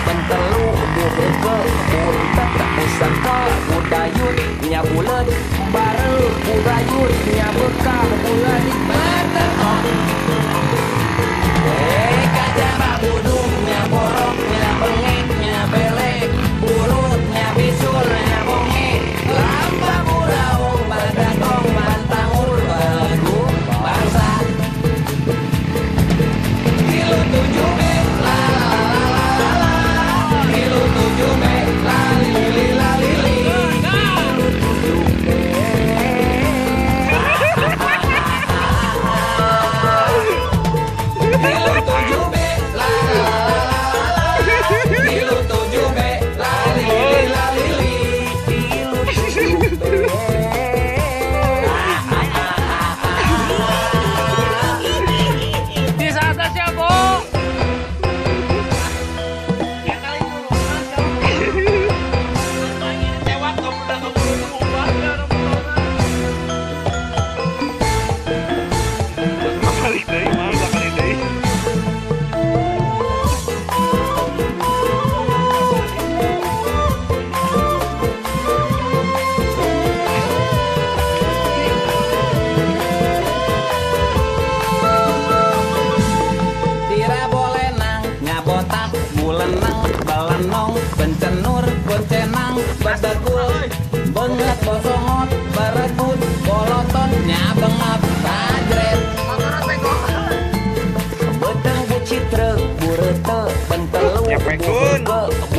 Bentelu buheuke buntet buseke budayut nya buleut bareuh burayut nya bekah buladik betenok. Kajaba budung nya borok nya bengek nya belek burut nya bisul nya bonge lampa buraung badagong bantangur begu bangsa. Tilu tujuh B la la la la la, tilu tujuh B la li li la li li, tilu tujuh B. Tilu tujuh B la la la la la, tilu tujuh B la li li la li li, tilu tujuh B. Di atas ya, Bu. Balik deui, mah balik deui. Tira bolenang nyabotak bulenang balenong bencenur boncenang badagul benget bosongot baregut bolotot nyabengap bajret beteng bucitre burete bentelu Nyapekun. buheuke.